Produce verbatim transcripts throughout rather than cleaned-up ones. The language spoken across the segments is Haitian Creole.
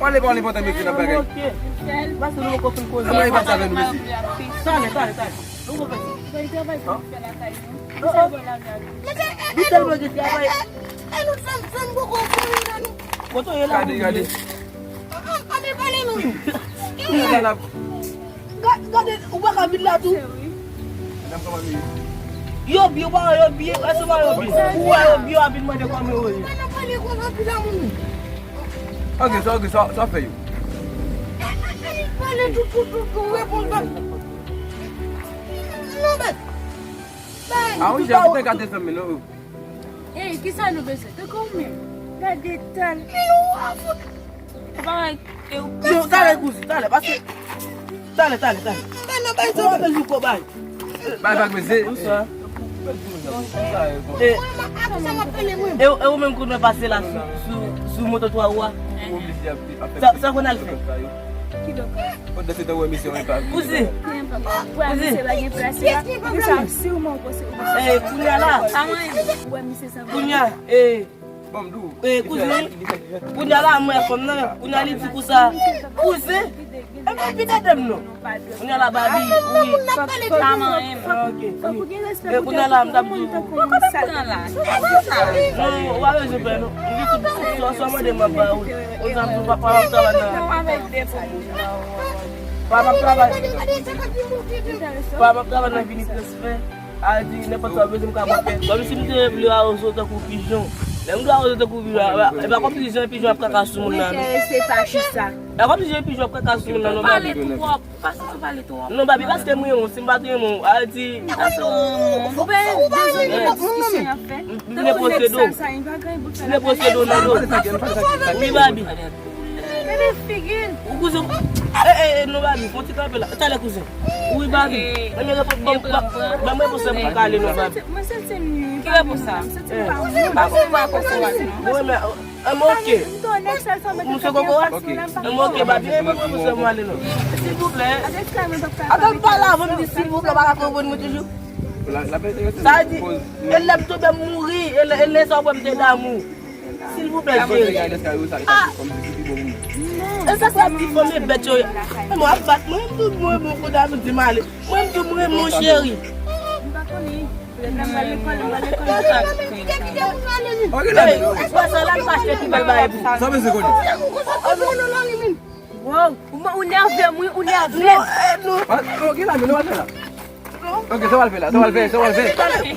Pale pa w enpòtan, mesye, nan bagay. Pase nou poko fin koze. Anmwey, pase avè nou, mesye. Talè, talè, talè. Nou poko fè sa. Li tèlman gen travay. E nou fè m, fè m poko fè wi nan nou. Kote w ye la? Gade, gade. An, an, an, pale non. Gade, gade, ou pa ka vin la tou. Yo byen, ou pa wè yo byen, èske ou pa wè yo byen? Ou wè yo byen, w ap vin mande kòman yo ye. Pa nan pale konsa, piga moun. Ok, sa, ok, sa, sa fè yo. Pale tout, tout, tout, tout, reponn pa. Non, men. A wi, jè, ou te gade zanmi nou. Ey, kisa nou bezwen? Tankou ou menm. Gade tan. Ou pa wè, e ou... Non, talè, kouzen, talè, pase. Talè, talè, talè. Mwen nan bay sa. Mwen bezwen kò bay. Bay bag, mesye. Bonswa. E, e, e ou menm kounye pase la sou, sou, sou moto twa wou a? Sa, sa konn al fè? Kouzen. Kouzen. Eh, kounye a la. Kounye a, eh, eh, kouzen. Kounye a la, mwen fè m nan. Kounye a li di konsa. Kouzen. E mwen vide dèm non. Kounye a la, Babi, wi. Ah, ok, wi. E kounye a la, m t ap di w. Non, ou pa bezwen pè non. M di tout sa, sa w mande m ap ba ou. Ou sa m di papa m ap travay nan. Papa m ap travay. Papa m ap travay nan vini transfè. A di nenpòt sa w bezwen m ka ba w fè. Kòmsi m te vle awoze w tankou pijon. Lè m di awoze w tankou pijon, e pa kòmsi jan pijon ap kaka sou moun nan non. Mwen enterese pa kisa. E pa kòmsi jan pijon ap kaka sou moun nan non, Babi. Pale twòp. Pase sou pale twòp. Non, Babi, paske m renmen w, si m pa t renmen w, a di. Ou pa renmen w. Ou pa renmen w. Kisa y ap fè? M vle posede w. M vle posede w nan do. Wi, Babi. Gade figi l. Ou kouzen. Eh, eh, eh, non, Babi, fon ti kanpe la. Talè, kouzen. Wi, Babi. Mwen repons, ban, ban, ban mwen repons pou kale non, Babi. Mwen santi m nwi. Ki repons sa? Mwen santi m pa bon. Mwen pa konn repons sa non. Mwen, mwen, An mwen oke. Ou se koko a? An mwen oke, Babi. E mwen mwen se mwen ale non. Silvouplè. Atan m pale avan m di silvouplè, ou pa ka konprann mwen toujou. Sa di, e lè m tonbe m mouri, e lè, e lè sa w wè m te damou. Silvouplè, cheri. Ah! E sa se ap di fanmi bèt yo. E mwen ap bat mwen, m tou mwen bon kote a m di m ale. Mwen m tou mwen mon cheri. Ey, ou wè sa la, m pa achte pi bèl bagay pou ou. Sa bezwen konnen. Wow, ou, ou nève m, wi, ou nève m. Non, eh, non. Ah, ok, la, men nou al fè la. Ok, sa w al fè la, sa w al fè, sa w al fè.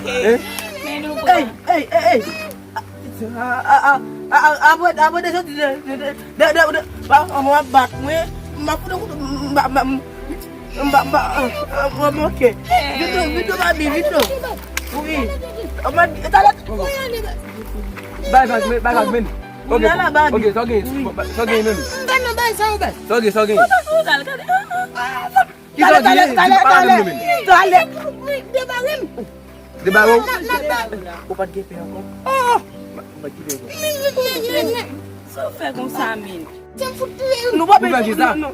Eh? Ey, ey, ey, ey. A, a, a, a, a, apre, apre de soti de, de, de, de, de, de, pa, an mwen ap bat mwen, m ap fout kout, m, m, m, m, m, m, ok. Vito, Vito, Babi, Vito. Wi. An mwen, talè. Bay bag, men, bay bag, men. Ok, ok, sa w gen, sa w gen menm. Sa w gen, sa w gen. Ki sa w di? Talè, talè, talè, talè. Talè. Debare w. Ou pa t gen pè ankò? Oh! Ou pa t gen pè ankò? Sa w fè konsa, men? Se m fout touye youn. Nou pa bezwen kisa? Non, non.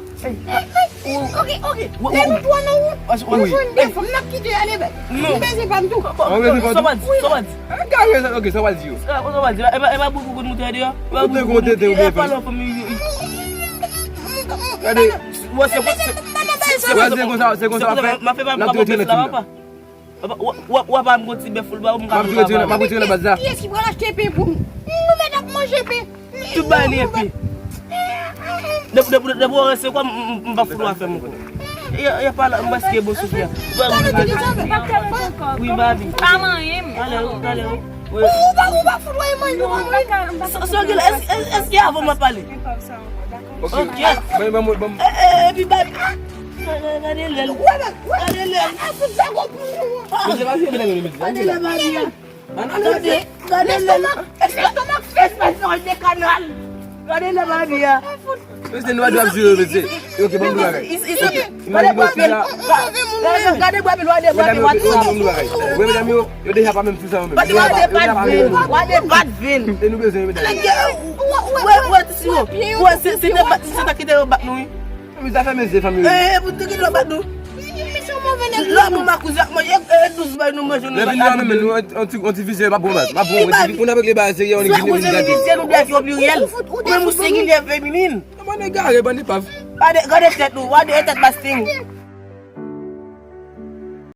Ok, ok. Lè nou twa nan wout, nou jwenn de fanm, n ap kite ale bèl. Non. M bezwen pa m tou. Sa w di? Sa w di? Gade sa, ok, sa w di yo. Sa w di? E pa, e pa boubou kout moute deyò? E pa boubou kout moute deyò? Gade. Wè, se, se, se, se konsa, se konsa w ap fè? N ap tou retire nan tim nan. W ap, w ap, w ap ba m yon ti bèf pou l ba ou, m ka ba l. M ap retire nan baz la. Kiyès ki pral achte pen pou nou? Nou mèt ap manje pen. Tout bagay li epi. Depi, depi, depi w resevwa m, m, m pa fout w afè m ankò. E, e pa la, m prèske bon sou fè. Wi, babi. Pa manyen m. Talè, talè. Ou pa, ou pa fout w manje. Sa, sa w gen la, èske, èske avan m ap pale? Ok. Ban, ban, ban. E, e, epi babi. Gade lèl. Gade lèl. Mesye, pa jwe medam yo, mesye. Gade lèl, Maria. Gade, gade lèl. Estomak, estomak fes, mesye, de kanal. Gade lèl, Maria. Mesye, nou pa dwe ap jwe, mesye. Ok, ban m di bagay. Imajine w fi la. Gade bwa pil, gade bwa pil, gade bwa pil. Ban m di bagay. Wè, medam yo, yo deja pa menm sou sa, yo menm. Yo deja pa menm. Yo deja pa menm. E nou bezwen, medam yo. Wè, wè, ti siwo. Wè, se, se te bat, se ta ki te yo bat nou, wi. Wi, zafè mesye fanmi yo. Eh, pou te gen lòt bat nou. Lòt nou makouze ak manje, eh, douz bay nou manje nou. Lè vin la menm, nou an, an ti, an ti vizye, m ap bon baz. M ap bon, ou n ap regle bagay serye, ou n vin, ou n gade. Vizye nou dèyè yo pliryèl. Ou menm ou sengilye feminin. Bann egare, bann epav. Gade, gade tèt nou, gade tèt Basting.